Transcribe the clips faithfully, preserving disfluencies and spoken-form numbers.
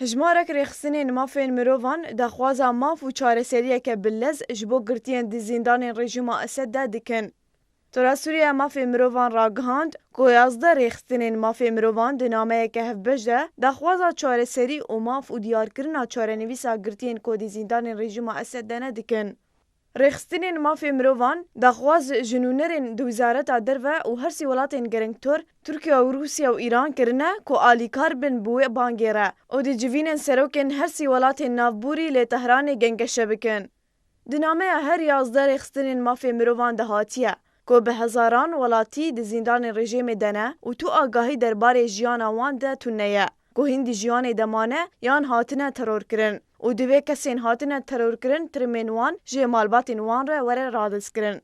Hejmarek rêxistinên mafên mirovan daxwaza maf û çareseriyeke bilez ji bo girtiyên di zîndanên rejîma Esed de dikin. Tora Sûriye Mafê Mirovan ragihand ku yazdeh rêxistinên mafê mirovan di nameyeke hevbeş de daxwaza çareserî û maf û diyarkirina çarenivîsa girtiyên ku di zîndanên rejîma Esed de ne dikin. Rêxistinên mafê mirovan daxwaz ji nûnerên di Wizareta Derve û her sî welatên girîngtor Tirkiye û Rûsya û Îran kirine ku alîkar bin bi wê bangê re û di civînên serokên her sî welatên navborî lê Tehranê gengeşe bikin. Di nameya her yazdeh rêxistinên mafê mirovan de hatiye ku bi hezaran welatî di zîndanên rejîmê de ne û tu agahî derbarê jiyana wan de tune ye ku hîn di jiyanê de mane yan hatine terorkirin û divê kesên hatine terorkirin tirmên wan jê malbatên wan re were radestkirin.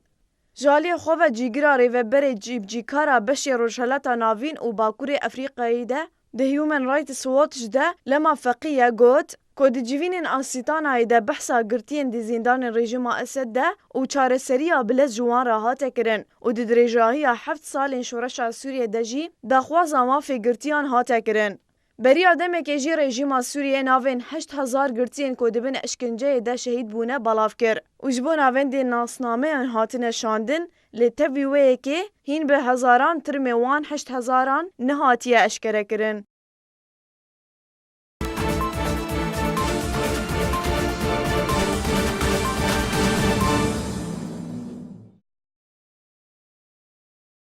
Ji aliyê xwe ve cîgira rêveberê cîbicîkara beşê Rojhelata Navîn û Bakurê Efrîqayê de di Human Rights Watch de Lema Feqiye got ku di civînên Asîtanayê de behsa girtiyên di zîndanên rejîma Esed de û çareseriya bilez ji wan re hate kirin û di dirêjahiya heft salên şoreşa Sûriyê de jî daxwaza mafê girtiyan hate kirin. Beriya demekê jî rejîma Sûriyê navên heşt hezar girtiyên ku di bin eşkenceyê de şehîd bûne belav kir û ji bo navendên nasnameyan hatine şandin, lê tevî wê yekê hîn bi hezaran tirmê wan heşt hezaran nehatiye eşkerekirin.